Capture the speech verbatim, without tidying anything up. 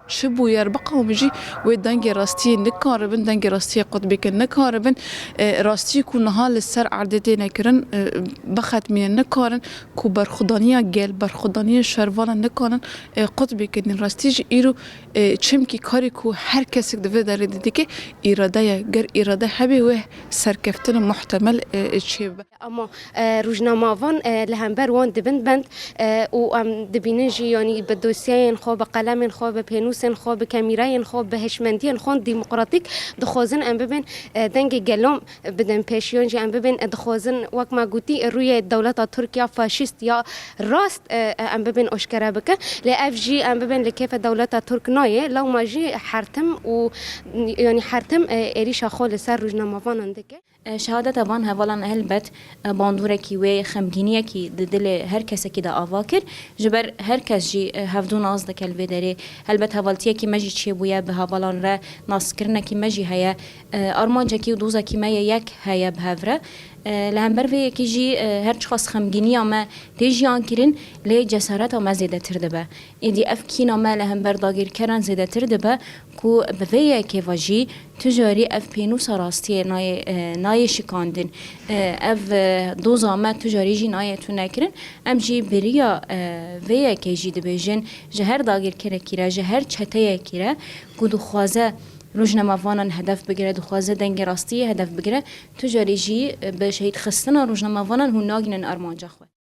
Çi bûyer biqewim jî wê dengê rastiyê nikaribin, dengê rastiyê qutbî kirin nikaribin. E, rastiyê ku niha li ser erdê têne kirin, e, bixetmînin nikarin ku berxwedaniya gel, berxwedaniya şervanan nikarin, e, qutbî kirin. Rastî jî îro, e, çimkî karê ku her kesek di vê derê de dike, îrade ye. Ger îrade hebe wê serkeftina muhtemel, e, çêbibe. Ama, e, rojnamevan, e, li hember wan dibin bend, e, û em dibînin jî, yanî bi dosyeyên xwe, bi qelemên xwe, bi pênûsên xwe, bi kemîreyên xwe, bi hişmendiyên xwe demokratîk dixwazin em bibin, e, dengê gelan bidin pêş, yan jî em bibin, e, dixwazin, wek me gotî, rûyê dewleta Tirkiya faşîst ya rast, e, e, em bibin aşkere bikin. Lê ev jî em bibin li kêfa dewleta Tirk nayê, lewma jî hertim û, yanî hertim, e, êrîşa xwe li ser rojnamevanan dike. E, şehadeta van hevalan helbet, e, bandûrekî wê xemgîniyekî di dilê her kesekî de ava kir. Ji ber her kes jî, e, hevdû nas dike li vê derê. Helbet hevaltiyekî me jî çêbûye bi hevalan re, naskirinekî me jî heye. E, armancekî û dozekî me yê yek heye bi hev re. E, li hember vê yekê jî, e, her çiqas xemgîniya me tê jiyan kirin, lê cesareta me zêdetir dibe. Êdî ev kîna me li hember dagirkeran zêdetir dibe ku bi vê yekê ve jî tu carî ev pênûsa rastiyê nayê, e, nayê şikandin. E, ev, e, doza me tu carî jî nayê tune kirin. Em jî beriya, e, vê yekê jî dibêjin, ji her dagirkerekî re, ji her çeteyekî re ku dixwaze rojnamevanan hedef bigire, dixwaze dengê rastiyê hedef bigire, tu carî jî, e, bi şehîdxistina rojnamevanan hûn nagînin armanca xwe.